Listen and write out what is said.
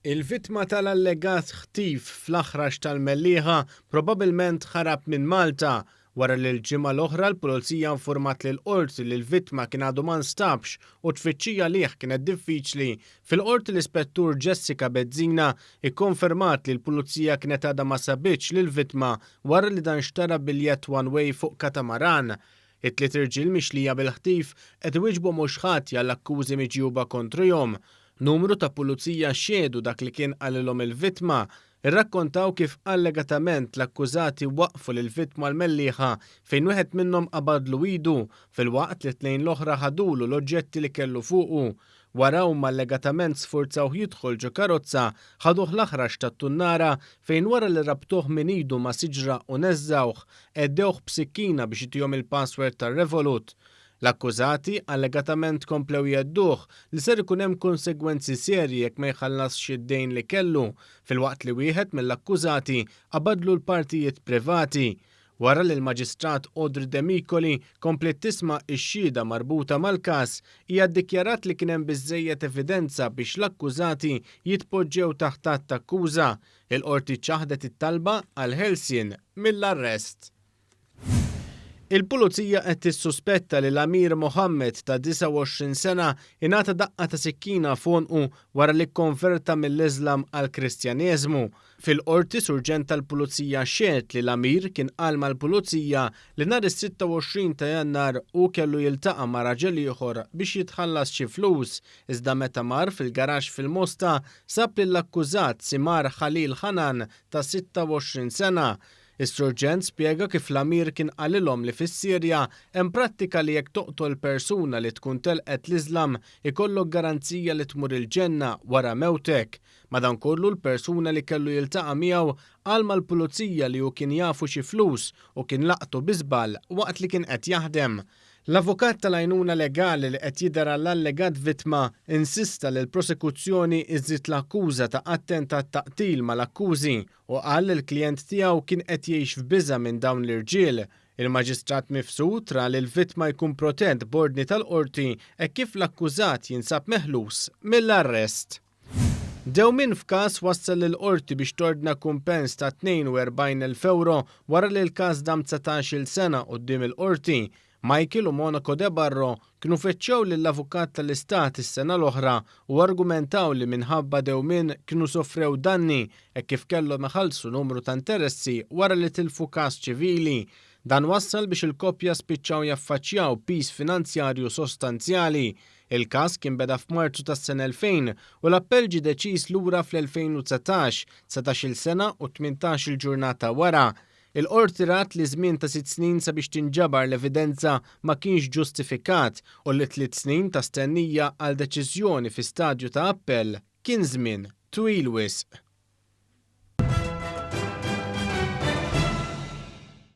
Il-vittma tal-allegat ħtif fl-Aħrax tal-Mellieħa probabbilment ħarab minn Malta wara li l-ġimgħa l-oħra l-Pulizija informat lill-Qorti li l-vittma kien għadu ma nstabx u t-tfittxija għalih kienet diffiċli. Fil-Qorti l-Ispettur Jessica Bezzina ikkonfermat li l-Pulizija kienet għadha ma sabitx lill-vittma wara li dan xtara biljett one way fuq katamaran. It-tliet irġiel mixlija bil-ħtif qed iwieġbu mhux ħatja għall-akkużi miġjuba kontrihom. Numru ta' pulizija xehdu dak li kien qalilhom il-vittma. Irrakkontaw kif allegatament l-akkużati waqqfu lill-vittma l-Mellieħa fejn wieħed minnhom qabadlu idu filwaqt li t-tnejn l-oħra ħadulu l-oġġetti li kellu fuqu. Wara huma allegatament sfurzawh jidħol ġo karozza, ħaduh l-aħrax tat-tunnara fejn wara li rabtuh minn idu ma' siġra u neżżgħuh, għeddewh b'sikkina biex itihom il-password tar-Revolut. L-akkużati allegatament komplew jgħedduh li ser ikun hemm konsegwenzi serji jekk ma jħallasx id-dejn li kellu, filwaqt li wieħed mill-akkużati qabadlu l-partijiet privati. Wara li l-Maġistrat Audrey Demicoli kompliet tisma' x-xhieda marbuta mal-każ, hija ddikjarat li kien hemm biżżejjed evidenza biex l-akkużati jitpoġġew taħt att t'akkuża. Il-Qorti ċaħdet it-talba għall-ħelsien mill-arrest. Il-Pulizija qed tissuspetta li Lamir Mohammed ta' 29 sena ingħata daqqa ta' sikkina f'għonqu wara li kkonverta mill-Iżlam għall-Kristjaneżmu. Fil-Qorti, Surġent tal-Pulizija xehed li Lamir kien qal mal-Pulizija li nhar is-26 ta' Jannar hu kellu jiltaqa' ma' raġel ieħor biex jitħallas xi flus, iżda meta mar fil-garaxx fil-Mosta sab lill-akkużat Simar Khalil Hanan ta' 26 sena. Is-Surġent spjega kif Lamir kien qalilhom li fis-Sirja hemm prattika li jekk toqtol persuna li tkun telqet l-Iżlam ikollok garanzija li tmur il-ġenna wara mewtek. Madankollu l-persuna li kellu jiltaqa' miegħu qal mal-pulizija li hu kien jafu xi flus u kien laqtu bi żball waqt li kien qed jaħdem. L-avukat tal-għajnuna legali li qed jidher għall-allegat vittma insista li l-prosekuzzjoni iżżid l-akkuża ta' attentat ta' qtil mal-akkużi u qal li l-klijent tiegħu kien qed jgħix f'biża' minn dawn l-irġiel. Il-Maġistrat Mifsud ra li l-vittma jkun protett b'ordni tal-Qorti hekk kif l-akkużat jinsab meħlus mill-arrest. Dewmien f'każ wassal lill-Qorti biex tordna kumpens ta' 42,000 ewro wara li l-każ dam 19-il sena quddiem il-Qorti. Michael u Monaco De Barro kienu fettxew lill-Avukat tal-Istat is-sena l-oħra u argumentaw li minħabba dewmien kienu sofrew danni hekk kif kellhom iħallsu numru ta' interessi wara li tilfu każ ċivili. Dan wassal biex il-koppja spiċċaw jaffaċċjaw piż finanzjarju sostanzjali. Il-każ kien beda f'Marzu tas-sena 2000 u l-appell ġie deċiż lura fl-2019, 19-il sena u 18-il ġurnata wara. Il-Qorti rat li żmien ta' sitt snin sabiex tinġabar l-evidenza ma kienx ġustifikat u li tliet snin ta' stennija għal deċiżjoni fi stadju ta' appell kien żmien twil wisq.